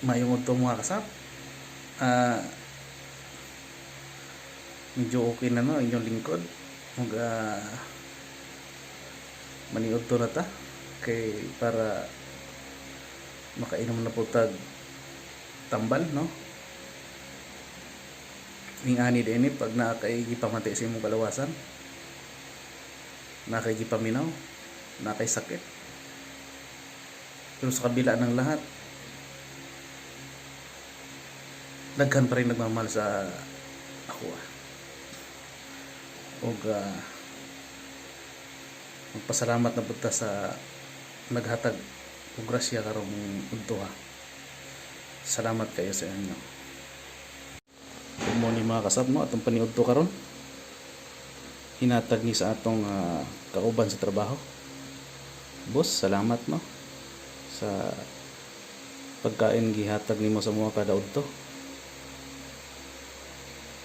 Maayong udto, mga kasap. Medyo okay na, no, inyong lingkod. Mag maniudto na ta kay para makainom na po tag tambal, no? Ning ani din pag naa kay gipamati sa imong kalawasan, naa kay gipaminaw, naa kay sakit. Pero sa kabila ng lahat, daghan pa rin nagmamahal sa ako. Og magpasalamat na pud ta sa naghatag og grasya karong udto ha. Salamat kayo sa inyo. Mo ni, mga kasab, no, atong paniudto karon. Hinatag ni sa atong kauban sa trabaho. Boss, salamat, no, sa pagkain gihatag nimo sa mga kada udto.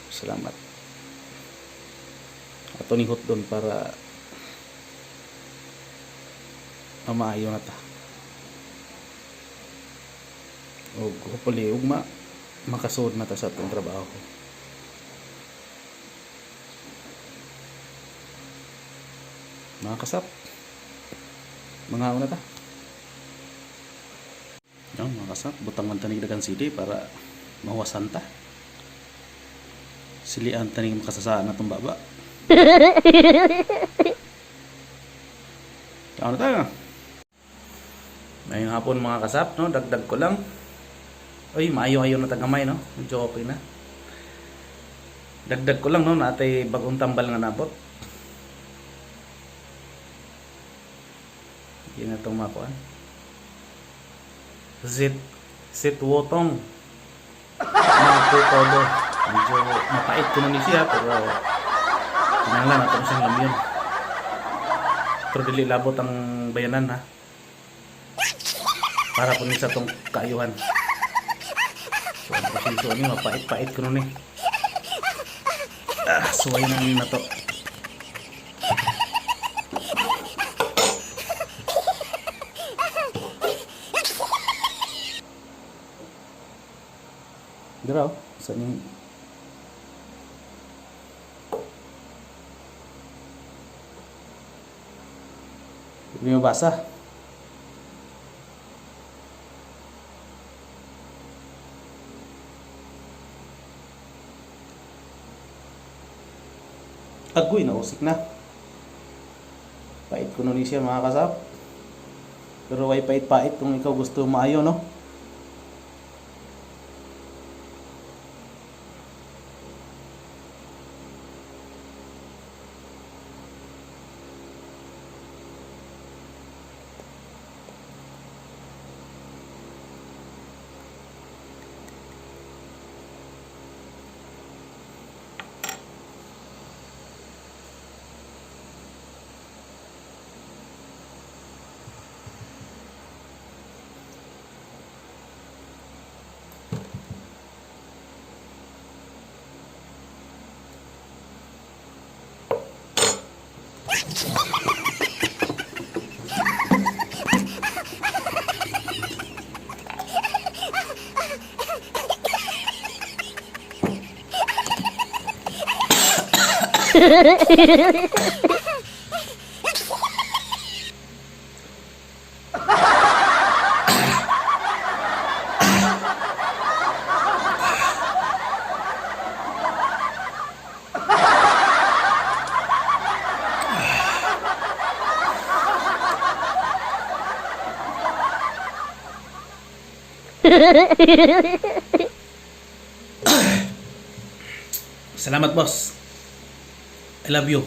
Salamat. Ato ni hotdon para mamaayo na ta. Og hopefully ugma makasuod na ta sa atong trabaho. Mga kasap, mga una ta. No, mga kasap, butang man tanig dagan sili para mahuwasan ta. Silian tanig makasasaan na itong baba. Tao na tayo. Ngayong hapon, mga kasap, no, dagdag ko lang. Uy, maayo-ayo na tagamay, no? Medyo okay na. Dagdag ko lang, no, natay bagong tambal nga nabot. Hindi na itong makuan. Zit, zit wotong. Mga powder. Medyo mapait ko na ni siya, pero kinahanglan nato siyang lamyon. Pero dili labot ang bayanan, ha. Para po ni sa tong kaayuhan. So, ang proseso ni mapait-pait ko nun eh. Suway na ni na to. Dira oh, sa inyong. Hindi mabasa. Agoy, nausik na. Pait ko nun siya, mga kasap. Pero way pait-pait kung ikaw gusto maayo, no? Salamat, boss. I love you.